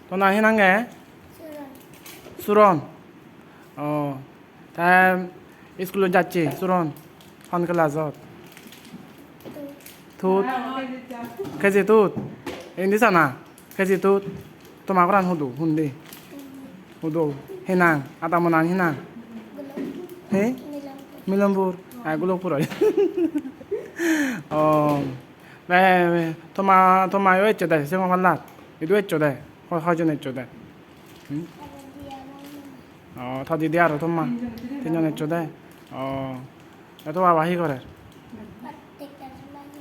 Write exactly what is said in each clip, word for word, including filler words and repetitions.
To nang hi nang e? Suron. Suron? Oh. Te iskulot jacche Suron? Hon class-ot? Two-t? K G two-t? Indi sana? K G two-t? Toma goran hudu? Hundi? Hudu? Hi nang? Adamo nang hi nang? Hi? Milampur. Ai, Golokpur oi. Oh. Be, be, toma, toma yo ecche de, se mo pallat. Idu ecche de. Ho-, hoijon ecche de? Hmm? Oh, to didi aro toma? Tinjon ecche de? Oh. E to baba hi gorer?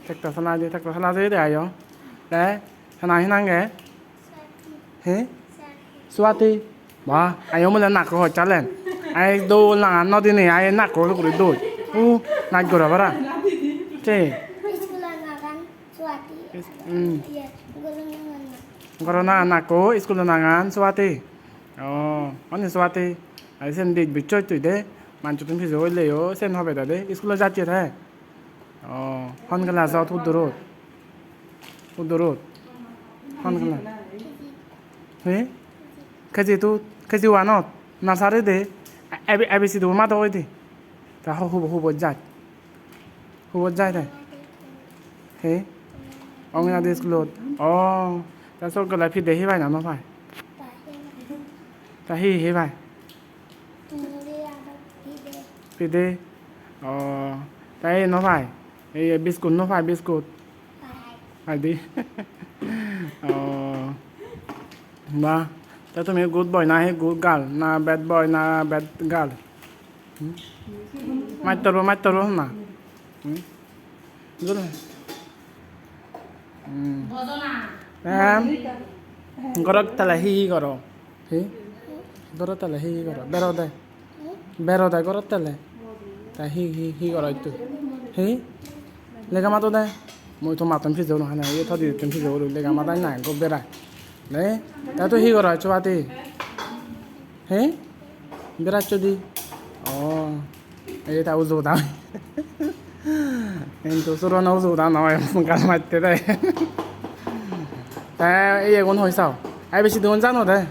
Tractor salai de, tractor salai de ayo. Te, hana hi nang e? He? Swati. Wah, ayo mule nakko hoj salen. Ai dol nangan no dine, ai nakko guri dol. U, naj gora para. Se. Iskulo nangan Swati. Is-, hmm. Iye, goro nangan na. Goro nangan nakko, iskulo nangan Swati. Oh, oni Swati. Ai sen dij bichoi tui de. Manchutun pijo oile yo, sen hobe de de. Iskulo jacche te. Oh, hon class-ot, hudurot? Hudurot? Hon class? He? K G two-t, K G one-ot? Nursery de? A-, A B-, A B C-du mado oide? Ta ho-, hubo, hubo jai? Hubo jai te? He? Anganwadi school-ot? Oh, ta sot gele pide hebai na no pai? Ta hi hebai? Pide? Oh, te ei no pai? Ei biscuit no pai, biscuit? Pai di. Oh. Ba, te tumi good boy na hi good girl? Na bad boy na bad girl? Hmm? Mattor bo, mattor bo na? Hmm? Good boy. Hmm. Em, gorot tale hi hi goro? Hi? Gorot tale hi hi goro? Bero de. Bero de gorot tale. Ta hi hi hi goro ittu? Hi? Lega mado de. Mui to mattun pijo no hane. Ye to dittun pijo guri lega mado na go berai. Le? Ta to hi goro Swati? Hi? Beraccho di? Oh. Ei ta uju uda. Hintu Surono uju uda noi, gal matte de. Te iyegun hoi sao? A B C-dun jano de?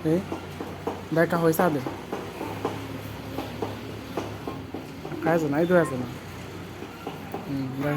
Ei? De ekka hoi sa de. Ekka ejo na, idu ejo na. Hmm, de.